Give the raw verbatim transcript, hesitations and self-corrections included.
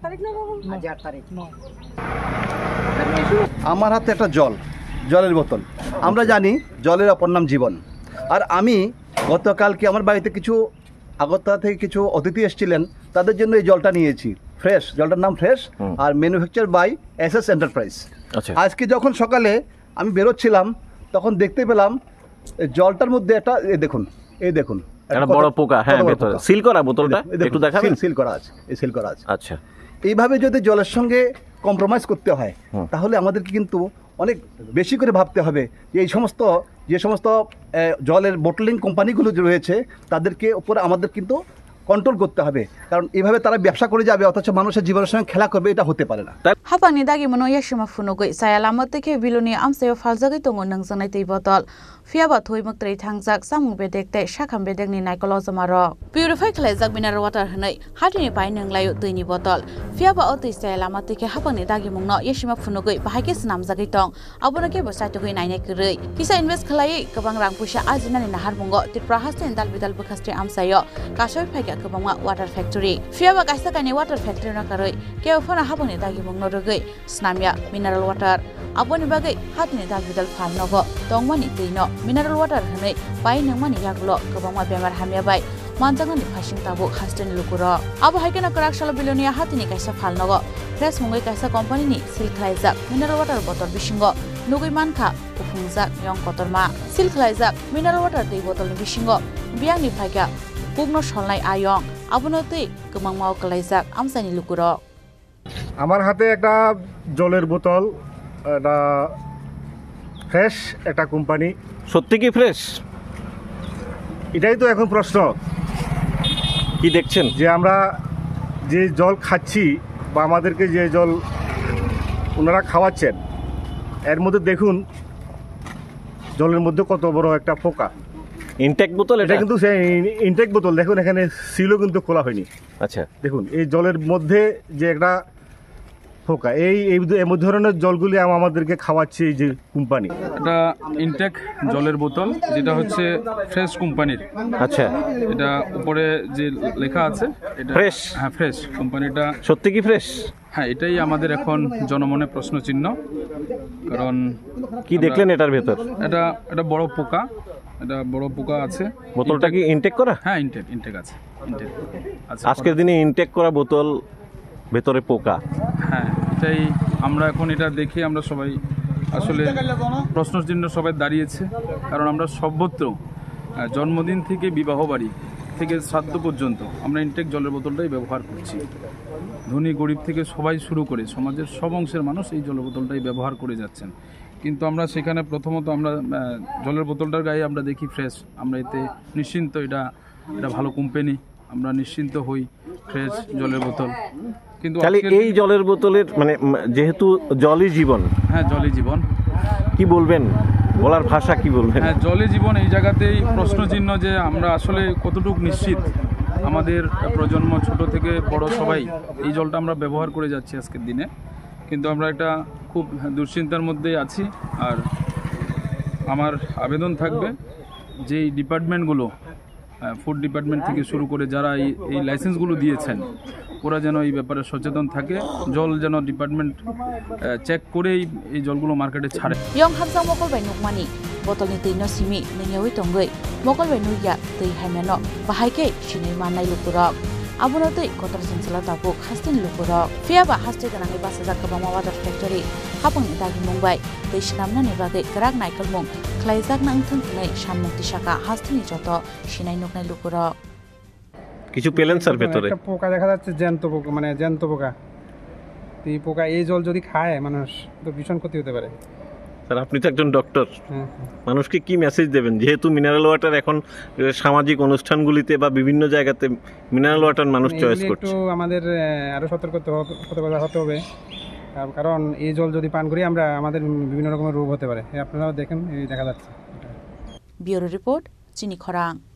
আজ আট তারিখ। আমার হাতে একটা জল, জলের বোতল। আমরা জানি জলের অপর নাম জীবন। আর আমি গতকালকে আমার বাড়িতে কিছু আগরতলা থেকে কিছু অতিথি এসেছিলেন, তাদের জন্য এই জলটা নিয়েছি। ফ্রেশ, জলটার নাম ফ্রেশ। হুম। আর ম্যানুফ্যাকচার বাই এসএস এন্টারপ্রাইজ। আচ্ছা। আজকে যখন সকালে আমি বেরোচ্ছিলাম, তখন দেখতে পেলাম এই জলটার মধ্যে একটা, এই দেখুন, এই দেখুন, একটা একটা কত, বড় পোকা, হ্যাঁ, কত বড় ভেতরে। পোকা। সিল করা বোতলটা? এই দেখুন, এই দেখুন, একটু দেখাবেন? সিল, সিল করা আছে, এই সিল করা আছে। আচ্ছা। এইভাবে যদি জলের সঙ্গে কম্প্রোমাইজ করতে হয়, হুম। তাহলে আমাদেরকে কিন্তু অনেক বেশি করে ভাবতে হবে যে এই সমস্ত, যে সমস্ত, এ, জলের বোটলিং কোম্পানিগুলো যে রয়েছে, তাদেরকে উপরে আমাদের কিন্তু কন্ট্রোল করতে হবে, কারণ এইভাবে তারা ব্যবসা করে যাবে অথচ মানুষের জীবনের সঙ্গে খেলা করবে, এটা হতে পারে না। Hapangni dagi mano yasima phunugwi chaya lama twi khe Biloni amchaio phaljagwi tongo nwngjaknai twi botol. Phiyaba thwi mwktwi thangjak chamung bedek tei sakham bedekni naikol ojoma rok. Purify khlaijak mineral water hwnwi hatini pai nwnglaio twini botol. Phiyaba o twi chaya lama twi khe hapangni dagimungno yasima phunugwi bahai khe swnamjagwi tong. Abono kebo chaitugwi nainai kwrwi. Kisa invest khlaiwi kwbang rang puisa ajinani naharmungo Tripura hasteni dal bidal bwkhastwi amchaio kasoi phaikha kwbangma water factory. Phiyaba kaisa kainwi water factory no karwi kebo phano hapangni dagimungno rwgwi swnamya mineral water. Aboni bagwi hatini dal bidal phalnogo tongmani twino mineral water hwnwi pai nungmani yagulo kwbangma bemar hamya bai manjaknani phaising tabuk hasteni lukurok. Abo hai kheno kwrak salo Bilonia hatini kaisa phalnogo Fresh mungwi kaisa company ni seal khlaijak mineral water bottle bisingo nugwi mankha kuphungjak yong kotorma. Seal khlaijak mineral water twi bottle ni bisingo biyangni phaikha kukno solnai ayong, abono twi kwmangmao kwlaijak amchaini lukurok. আমার হাতে একটা জলের বোতল, এটা ফ্রেশ একটা কোম্পানি। সত্যি কি ফ্রেশ? এটাই তো এখন প্রশ্ন। কি দেখছেন? যে আমরা যে জল খাচ্ছি বা আমাদেরকে যে জল ওনারা খাওয়াচ্ছেন, এর মধ্যে দেখুন জলের মধ্যে কত বড় একটা পোকা। ইনটেক বোতল এটা? এটা কিন্তু সেই ইনটেক বোতল, দেখুন এখানে সিলও কিন্তু খোলা হয়নি। আচ্ছা। দেখুন এই জলের মধ্যে যে একটা পোকা, এই, এই, এই ধরনের জলগুলি আম-, আমাদেরকে খাওয়াচ্ছে এই যে কোম্পানি। এটা ইনটেক জলের বোতল, যেটা হচ্ছে ফ্রেশ কোম্পানির। আচ্ছা। এটা উপরে যে লেখা আছে, এটা ফ্রেশ? হ্যাঁ, ফ্রেশ কোম্পানিটা। সত্যি কি ফ্রেশ? হ্যাঁ, এটাই আমাদের এখন জনমনে প্রশ্নচিহ্ন। কারণ কি আমরা দেখলেন এটার ভেতর? এটা, এটা বড় পোকা, এটা বড় পোকা আছে। বোতলটা কি ইনটেক করা? হ্যাঁ, ইনটেক, ইনটেক আছে, ইনটেক আছে। আজকের দিনে ইনটেক করা বোতল ভেতরে পোকা। হ্যাঁ, এটাই আমরা এখন এটা দেখে আমরা সবাই আসলে প্রশ্নচিহ্ন সবাই দাঁড়িয়েছে, কারণ আমরা সর্বত্র, আহ, জন্মদিন থেকে বিবাহ বাড়ি থেকে শ্রাদ্ধ পর্যন্ত আমরা ইনটেক জলের বোতলটাই ব্যবহার করছি। ধনী গরিব থেকে সবাই শুরু করে সমাজের সব অংশের মানুষ এই জলের বোতলটাই ব্যবহার করে যাচ্ছেন। কিন্তু আমরা সেখানে প্রথমত আমরা, আহ, জলের বোতলটার গায়ে আমরা দেখি ফ্রেশ, আমরা এতে নিশ্চিন্ত, এটা, এটা ভালো কোম্পানি, আমরা নিশ্চিন্ত হই ফ্রেশ জলের বোতল। কিন্তু তাহলে আজকের এই জলের বোতলের মানে, উম, যেহেতু জলই জীবন। হ্যাঁ, জলই জীবন। কি বলবেন? বলার ভাষা কি বলবেন? হ্যাঁ, জলই জীবন, এই জায়গাতেই প্রশ্নচিহ্ন যে আমরা আসলে কতটুকু নিশ্চিত আমাদের প্রজন্ম ছোট থেকে বড় সবাই এই জলটা আমরা ব্যবহার করে যাচ্ছি আজকের দিনে। কিন্তু আমরা একটা খুব দুশ্চিন্তার মধ্যেই আছি। আর আমার আবেদন থাকবে যে এই ডিপার্টমেন্টগুলো, আহ, ফুড ডিপার্টমেন্ট থেকে শুরু করে যারা এই, এই লাইসেন্সগুলো দিয়েছেন, ওরা যেন এই ব্যাপারে সচেতন থাকে, জল যেন ডিপার্টমেন্ট, আহ, চেক করেই এই জলগুলো মার্কেটে ছাড়ে। Yong hamjak mokol bai nukmani, botolni twino simi nungyawi tongwi, mokol bai nukya twi haimano bahai khe sinwi mannai lukurok. Abono twi kotor chwngsalo tabuk hasteni lukurok. Phiyaba haste gwnangwi bachajak kwbangma water factory hapangni dagimung bai twi swnamnani bagwi kwrak naikolmung khlaijakna wngthung hwnwi sanmung tisaka hasteni joto sinai nuknai lukurok. কিছু পেলেন স্যার ভেতরে? একটা পোকা দেখা যাচ্ছে, জ্যান্ত পোকা, মানে জ্যান্ত পোকা। তো এই পোকা, এই জল যদি খায় মানুষ, তো ভীষণ ক্ষতি হতে পারে। স্যার, আপনি তো একজন ডক্টর। হ্যাঁ, হ্যাঁ। মানুষকে কি মেসেজ দেবেন, যেহেতু মিনারেল ওয়াটার এখন, এ, সামাজিক অনুষ্ঠানগুলিতে বা বিভিন্ন জায়গাতে মিনারেল ওয়াটার মানুষ মানে চয়েস এগুলি করছে? একটু আমাদের, এ, আরো সতর্ক হতে হবে, হতে হবে, হতে হবে। কার-, কারণ এই জল যদি পান করি আমরা, আমাদের বিভিন্ন রকমের রোগ হতে পারে। এই আপনারাও দেখেন, এই দেখা যাচ্ছে। Bureau report, Chini Khorang.